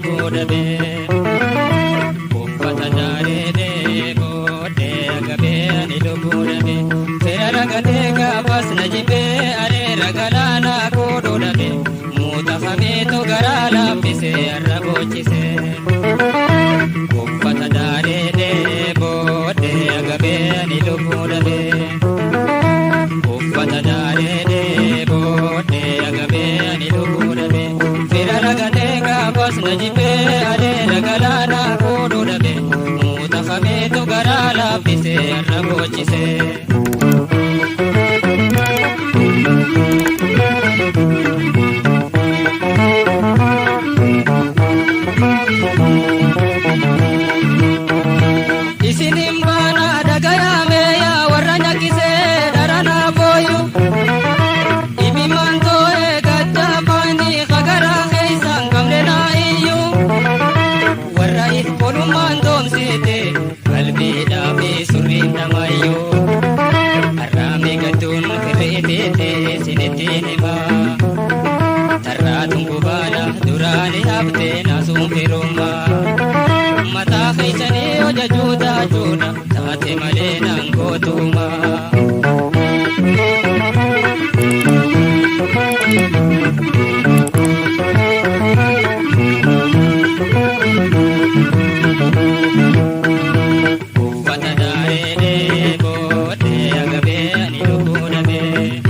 Lubbuu dhabee. Uffata daaree booddee agabee ani lubbuu dhabee. Fira ragatee gaafas na jibbee areera galaanaa koodhuu dhabee. Muuxafameetu garaa laaffisee har'a boochisee. Uffata daaree booddee agabee ani lubbuu dhabee. Uffata daaree booddee agabee ani lubbuu dhabee. Fira ragatee gaafas na jibbee areera galaanaa koodhuu dhabee. Muuxafameetu garaa laaffisee har'a boochisee. Isinin baana dhagayame yaa warra nyakkisee dharanaa booyu. Ibimaan too'ee gadda hagaraa keessaan qabne naa iyyuu. Warra if qolummaan doomsite qalbiidhaa fi surriin namayyuu. Har'aame gadduun firreeteete isinittiin himaa. Tarraatuun gubaadha duraani haftee naasuun firummaa. Mataa keessanii hojjechuu taachuudha taate malee naan gootumaa. Uffata daaree booddee agabee ani lubbuu dhabee.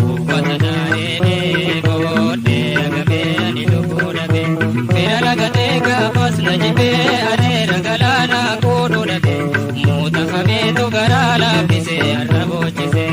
Uffata daaree booddee agabee ani lubbuu dhabee. Fira ragatee gaafas na jibbee areera galaanaa koodhuu dhabee. Muuxafameetu garaa laaffisee har'a boochisee.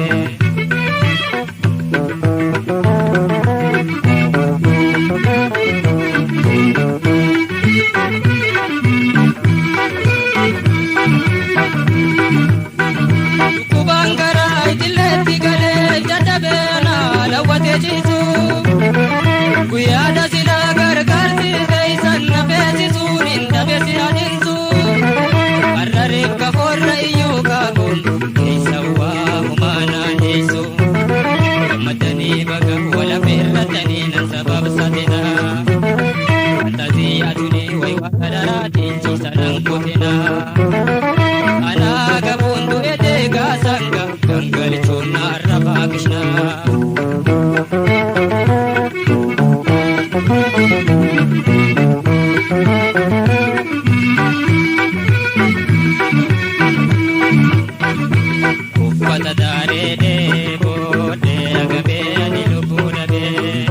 Dhukkubaan garaa itileetti galee jajjabee na lawwatee ciisu. Guyyaa silaa gargaarsi keessan na feesisuun hin dhabe si adeemsu. Har'a reeffa korra iyyuu kaakuun keessa waa homaa naan dhiisu. Gammadanii baga wala feerratanii nan sababsatina. Fantazii atunii wayi waa daraatiin ciisanan kutina. Anaa gabuun du'e deegaa sanga gangalchuun narra baakishna. Uffata daaree booddee agabee ani lubbuu dhabee.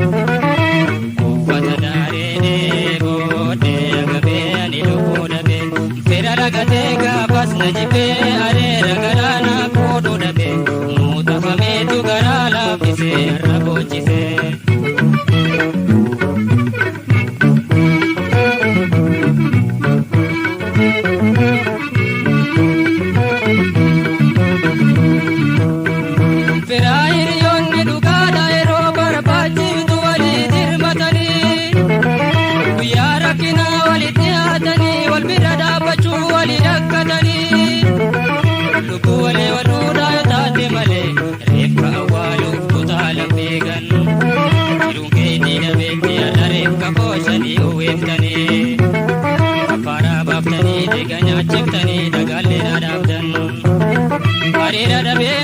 Uffata daaree booddee agabee ani lubbuu dhabee. Fira ragatee gaafas na jibbee areera galaanaa koodhuu dhabee. Muuxafameetu garaa laaffisee har'a boochisee. Firaa hiriyoonni dhugaadha yeroo barbaachiftu walii dirmatanii. Guyyaa rakkinaa walitti dhiyaatanii wal bira dhaabbachuu walii rakkatanii. Lubbuu walii waluudhaa yoo taate malee reeffa awwaaluuf kutaa lammiigan. Jiruun keetii dhabeetti har'a reeffa booshanii uwwiftanii. Afaaraa baaftanii dhiiga nyaachiftanii dhagaallee dhaabdan. Hariira dhabee